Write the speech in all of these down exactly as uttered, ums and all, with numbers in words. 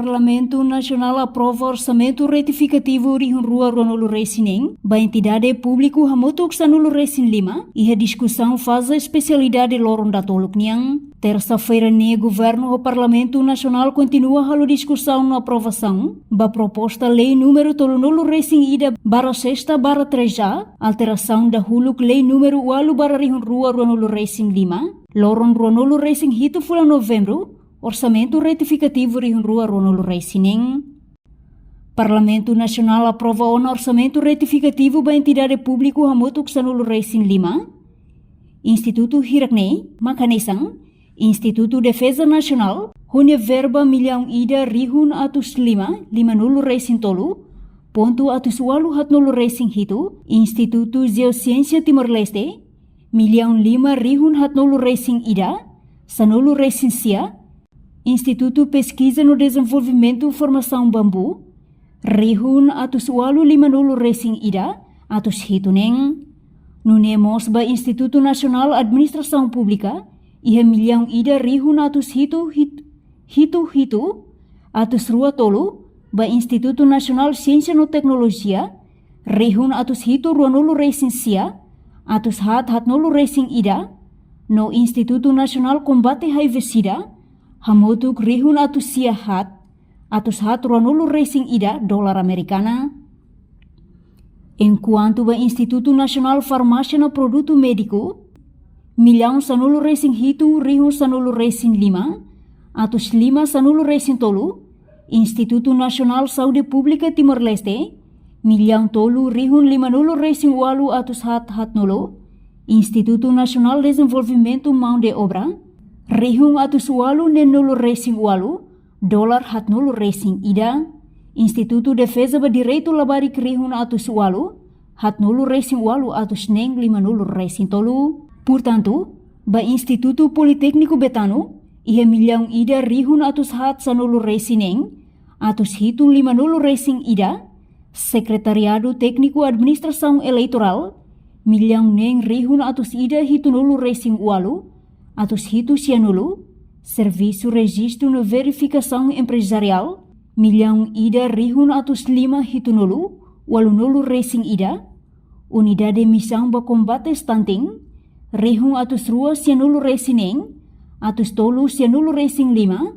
Parlamentu Nasionál aprova orsamentu retifikativu rihun rua ruanulu resin neen ba entidade públiku hamutuk sanulu resin lima, iha diskusaun faze espesialidade loron datoluk nian. Tersa-feira ne'e, Governu ho Parlamentu Nasionál kontinua halo diskusaun no aprovasaun ba proposta lei númeru tolunulu resin ida barra sesta barra três A, alterasaun dahuluk lei númeru ualu barra rihun rua ruanulu resin lima, loron ruanulu resin hitu fulan Novembru, orsamentu retifikativu rihun rua ruanulu resin neen. Parlamentu Nasionál aprova ona orsamentu retifikativu ba entidade públiku hamutuk sanulu resin lima. Institutu hirak-ne'e mak hanesan: Institutu Defeza Nasionál, ho nia verba millaun ida rihun atus lima limanulu resin tolu pontu atus ualu haatnulu resin hitu; Institutu Jeosiénsia Timor-Leste, millaun lima rihun haatnulu resin ida sanulu resin sia; Institutu Peskiza no Dezenvolvimentu Formasaun Bambu, rihun atus ualu limanulu resin ida atus hitu neen. Nune'e mós ba Institutu Nasionál Administrasaun Públika, iha millaun ida rihun atus hitu hit-, hitu hitu atus rua tolu; ba Institutu Nasionál Siénsia no Teknolojia, rihun atus hitu ruanulu resin sia atus haat haatnulu resin ida; no Institutu Nasionál Kombate HIV-SIDA, hamutuk rihun atus sia haat atus haat ruanulu resin ida dolar amerikana. Enkuantu ba Institutu Nasionál Farmásia no Produtu Médiku, millaun sanulu resin hitu rihun sanulu resin lima atus lima sanulu resin tolu; Institutu Nasionál Saúde Públika Timor-Leste, millaun tolu rihun limanulu resin ualu atus haat haatnulu; Institutu Nasionál Dezenvolvimentu Maun de Obra, rihun atus ualu neenulu resin ualu dolar haatnulu resin ida; Institutu Defeza ba Direitu Labarik, rihun atus ualu haatnulu resin ualu atus neen limanulu resin tolu. Portantu, ba Institutu Politékniku Betano, iha millaun ida rihun atus haat sanulu resin neen atus hitu limanulu resin ida; Sekretariadu Tékniku Administrasaun Eleitorál, millaun neen rihun atus ida hitunulu resin ualu atus hitu sianulu; Servisu Rejistu no Verifikasaun Emprezariál, millaun ida rihun atus lima hitunulu ualunulu resin ida; Unidade Misaun ba Kombate Stunting, rihun atus rua sianulu resin neen atus tolu sianulu resin lima;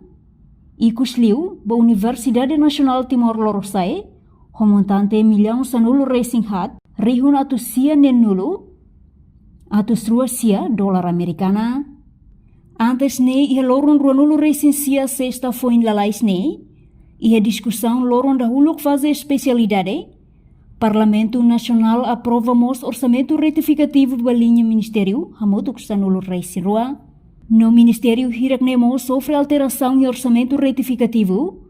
ikusliu ba Universidade Nasionál Timor Lorosa'e, ho montante millaun sanulu resin haat rihun atus sia neenulu atus rua sia dolar amerikana. Antes ne'e, iha loron ruanulu resin sia, sesta foin lalais ne'e, iha diskusaun loron dahuluk faze espesialidade, Parlamentu Nasionál aprova mós orsamentu retifikativu ba liña ministériu hamutuk sanulu resin rua. No ministériu hirak-ne'e mós sofre alterasaun iha orsamentu retifikativu,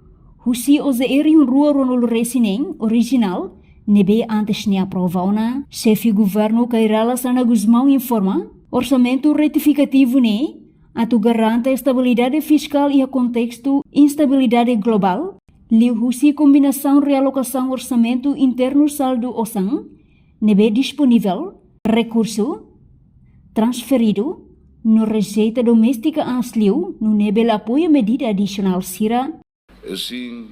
husi O J E rihun rua ruanulu resin neen orijinál, ne'ebé antes ne'e aprova ona. Xefe Governu Kay Rala Xanana Gusmão informa, orsamentu retifikativu ne'e atu garante estabilidade fiskál iha kontestu instabilidade globál, liuhusi kombinasaun realokasaun orsamentu internu, saldu osan ne'ebé disponivel, rekursu transferidu, no reseita doméstika aas liu, nune'e bele apoia medida adisionál sira. Assim,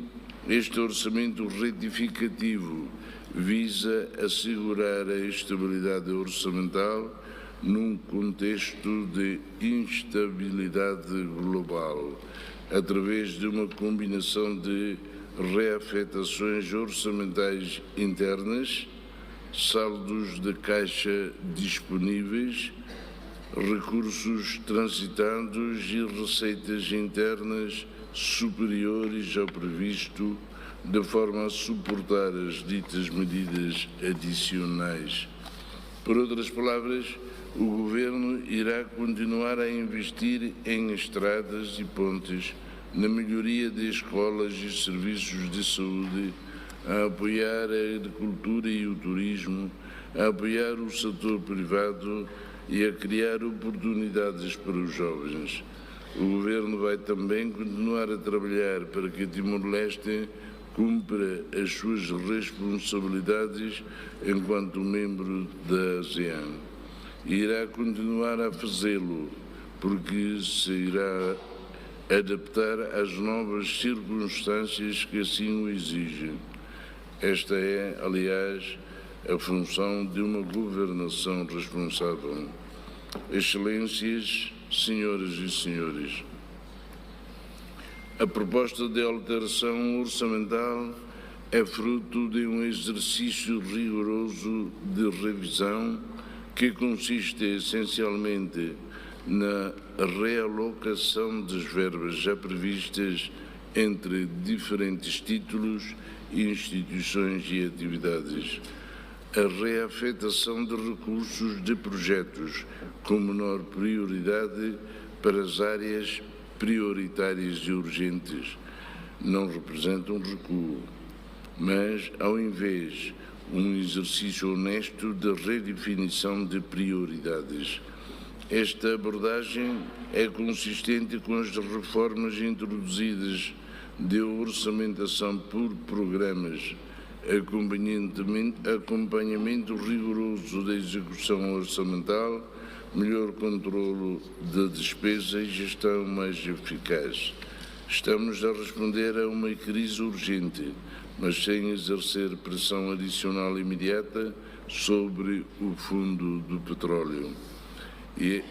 este orçamento retificativo visa assegurar a estabilidade orçamental num contexto de instabilidade global, através de uma combinação de reafetações orçamentais internas, saldos de caixa disponíveis, recursos transitados e receitas internas superiores ao previsto, de forma a suportar as ditas medidas adicionais. Por outras palavras, o Governo irá continuar a investir em estradas e pontes, na melhoria de escolas e serviços de saúde, a apoiar a agricultura e o turismo, a apoiar o setor privado e a criar oportunidades para os jovens. O Governo vai também continuar a trabalhar para que Timor-Leste cumpra as suas responsabilidades enquanto membro da ASEAN. E irá continuar a fazê-lo, porque se irá adaptar às novas circunstâncias que assim o exigem. Esta é, aliás, a função de uma governação responsável. Excelências, senhoras e senhores, a proposta de alteração orçamental é fruto de um exercício rigoroso de revisão que consiste essencialmente na realocação das verbas já previstas entre diferentes títulos, instituições e atividades, a reafetação de recursos de projetos com menor prioridade para as áreas prioritárias e urgentes. Não representa um recuo, mas, ao invés, um exercício honesto de redefinição de prioridades. Esta abordagem é consistente com as reformas introduzidas de orçamentação por programas, acompanhamento, acompanhamento rigoroso da execução orçamental, melhor controlo da despesa e gestão mais eficaz. Estamos a responder a uma crise urgente, mas sem exercer pressão adicional imediata sobre o fundo do petróleo. E,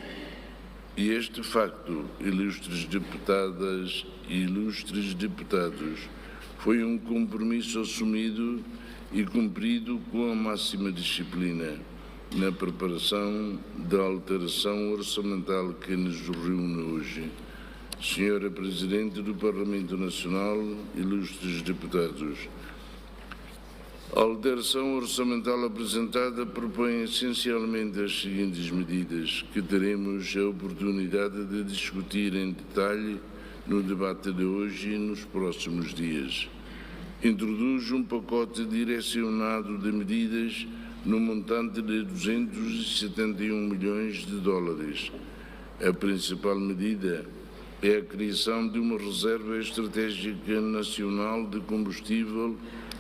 e este facto, ilustres deputadas e ilustres deputados, foi um compromisso assumido e cumprido com a máxima disciplina na preparação da alteração orçamental que nos reúne hoje. Senhora Presidente do Parlamento Nacional, ilustres deputados, a alteração orçamental apresentada propõe essencialmente as seguintes medidas, que teremos a oportunidade de discutir em detalhe no debate de hoje e nos próximos dias. Introduz um pacote direcionado de medidas no montante de duzentos e setenta e um milhões de dólares. A principal medida é a criação de uma reserva estratégica nacional de combustível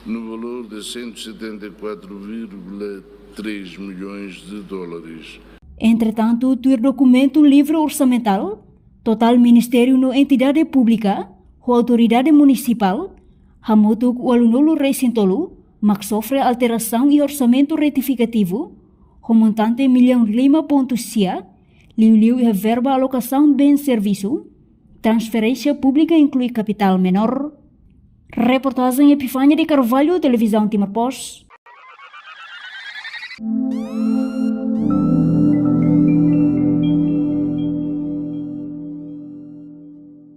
no valor de cento e setenta e quatro vírgula três milhões de dólares. Entretantu, tuir dokumentu livru orsamental, totál ministériu no entidade públika, ho autoridade munisipál, hamutuk ualunulu-resin-tolu, mak sofre alterasaun iha orsamentu retifikativu, ho montante millaun lima pontu sia, liuliu iha verba alokasaun bens servisu, transferénsia públika inklui kapitál menór. Reportajen Epifania de Carvalho, Televizaun Timor Post.